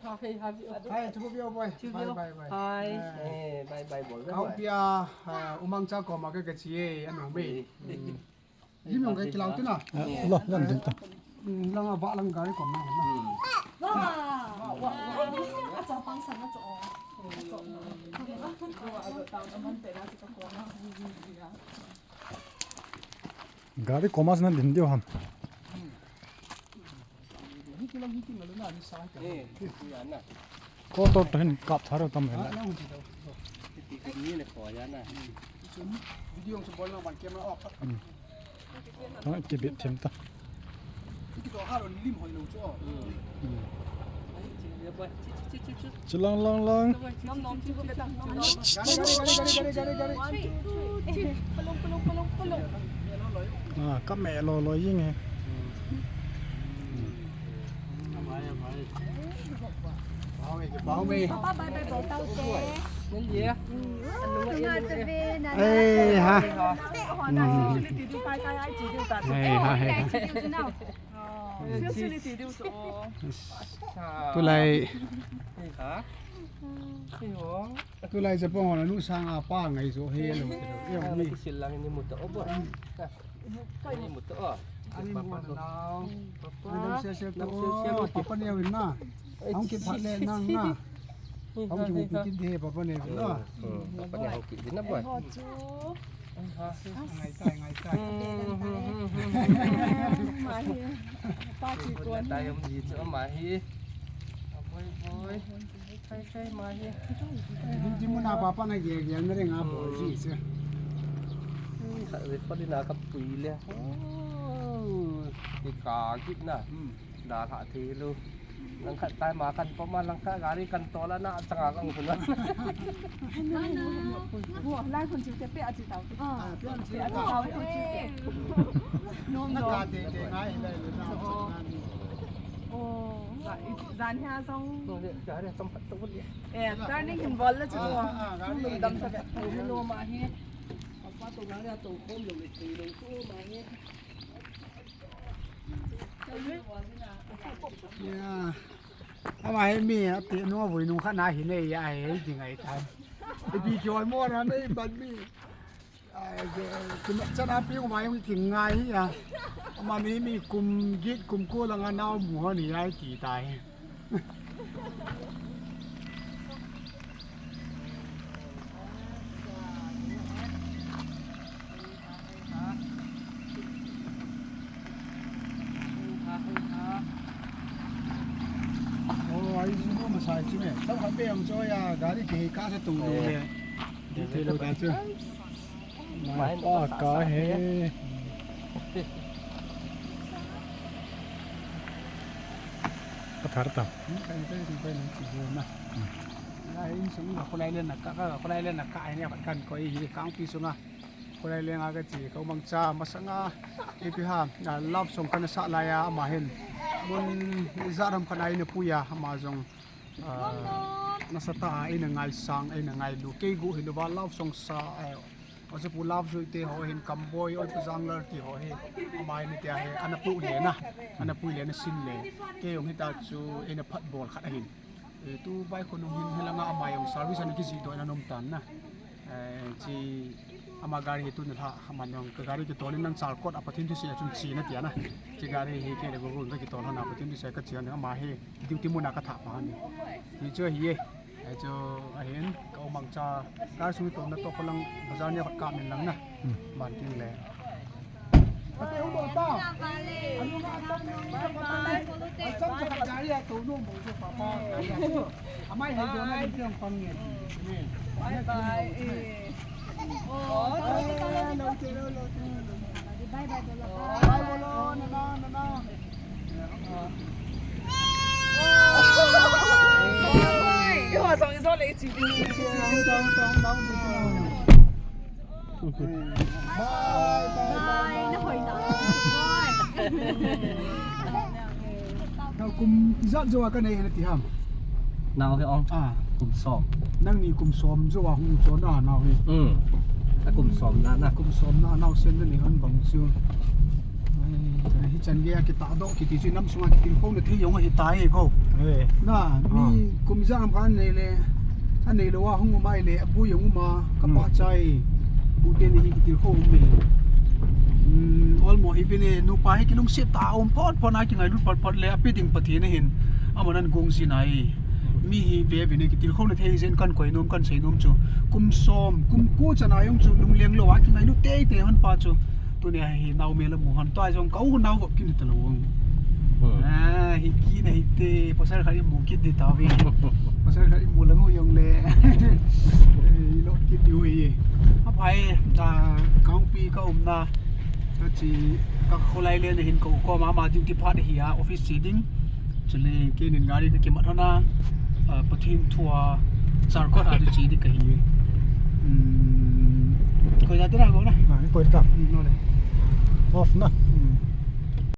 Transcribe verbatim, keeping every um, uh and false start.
Hai, hai, hai. Hai, chu view boy. Chu view. Bye, bye, bye. Hai. Eh, bye, bye, bol. Kau pia, ah, Umang cha koma ka, ka chi e, anu me. Mm. Lim yong kai kilau tu na. Ah, lo, lo, lo, lo. Mm, lang a ba lang gari kom na. Mm. Wa, wa, wa, wa. A cha pang san na cho. Gari koma sna din diu ham. Ko to to hin kap tharo tam hela. Video chu bol na ban camera off. Hmm. Tang kibit them ta. Ki to ha ro lim hoi lo chu. Hmm. Chilang, lang, lang. Ah, ka me lo lo ying e. Papa, bye bye, bol tau te. Eh, ha. Eh, ha, eh, ha. Tulai. Tulai chapang hon anu sang a pa ngai jo he lo. Sil lang ni mu to, o bo. Ni mu to, o. Ani mu na. Papa. Papa. Papa ni win na. Ang kiphat le nang na. Ang kiphat kit de papa ni win na. Papa ni ang kiphat na boy. Ngai tai, ngai tai. Mahi. Pa chi kon. Tayo mi chu mahi. Boy, boy. Kai, kai, mahi. Di, di mo na papa na gel, gel na rin nga po, si, si. Sa, sa, di na kapui le. Oh, di ka kit na. Hmm. Da kha thei lou. Nang khat tai ma kan pa ma lang kha gari kan tol a na changa kang khun. Wo, lai khun chu te pe a chi tau. Ah, pe a chi tau. Nom nom. Te te ngai lai le na. Oh. Zan hia song. Gari chom khat to le. Eh, turning hin bol la chu. Ah, ah, gari dam ta. Lo ma hi. Pa to gari to khom lo le te lo to ma hi. Ya. Ama hi mi ati nu vui nu kha na hi nei ya hi ding ai tan. Ipi kyo mo na nei ban mi. Ai, ke, ke ma chana pi ko ma yong ki ngai ya. Ama ni mi kum git kum ko la nga nau mu ha ni ai ti tai. Oh, ai chu mo masai chu me. Tau khat be ang cho ya, gari ke ka sa tu lo le. Di te lo ta chu. Mai pa ka he. Pathar ta. Kai kai kai kai na chi ho na. Na in sung ka khulai le na ka, ka khulai le na ka ai ne kan koi hi kang pi sunga. Khulai lenga ka chi, ka umang cha, masanga, ipi ham, na love song kana sa laiya, ama hin. Mun, ijat ham kana ina puiya, ama jong, ah, nasatah a, ina ngaisang, ina ngailu, kei gu hi luva love song sa, eh, oja pu love jui te ho hin, Kamboi, oi pu Janglar ti ho hi, ama ina tia hi, ana pu le na, ana pui le na sin le, kei jong hita chu, ina phat bol khat ahin. Eh, tu vai khonung hin, hilanga ama jong service ana kijih doh ina nom tan na. Eh, chi ama gari hi tuni lha, ama nang ka gari kitol in nang chal kot a Pathen thusei a chun chi na tia na. Chi gari hi kei le gogo ka kitol hon a Pathen thusei ka chi a ama hi duty mun a ka tha pa ni. Ti chu hi e. Eh, chu ahin ka umang cha gari sung to na to ko lang bazar ni ka min lang na. Hmm. Man king le. Pati hung dong ta. Anu nga tam ni ka papa. Ai chang cha ka gari a to no mo jo papa. Amai he jo na ni tiang pang ni. Bye bye. Oh, lo te lo lo te. Bye bye bolo. Bye bolo, nana, nana. Yo, song is all H D. Bye, bye, bye, bye. Nau kum ijat jo a ka nei na ti ham. Nau hi ong. Ah. Kum som. Nang ni kum som jo a hung chon a nau hi. Hmm. A kum som na na. Kum som na nau sen na ni hon bang chu. Ai. Hichan gei a kitahdoh kiti chu nam sunga kitilkhouna thei jong ahitai ko. Eh. Na, mi Ah. kum ijat ham khat anei le, anei lou a hung um a ahile, abui jong um a, Hmm. kapahcha e. Pute ni hi kitilkhou um e. Hmm, olmo hi vin e, nupa hi kilungset tah a um phot phot a kingailut phot phot le, ape ding Pathen ahin. Aman ahin gong jin ahi. Mi hi ve vin e, kitilkhouna thei jeh in kan koi nom, kan sei nom chu. Kum som, kum ko chan a jong chu lungleng lou a kingailut teitei hon pa chu. Tunia hi nao mel amu hon, tua jong ka u nao vop kit talou. Hmm. Ah, hi kit na hite, pasal khat imu kit di tauve. Pasal khat imu lang u jong le. Eh, ilo kit diu hi. Aphai, ah, Kangpokpi ka umna. Ka chi, ka kholai le na hin ka u koma, ama duty phat ahi a, office che ding. Chule, keinin gari ka kimat hon a, ah, Pathen thu a, Chalcot a chu che ding kahi. Hmm, koi ja tira ko na? Ah, koi ta. Hmm, no le. Off na. Hmm.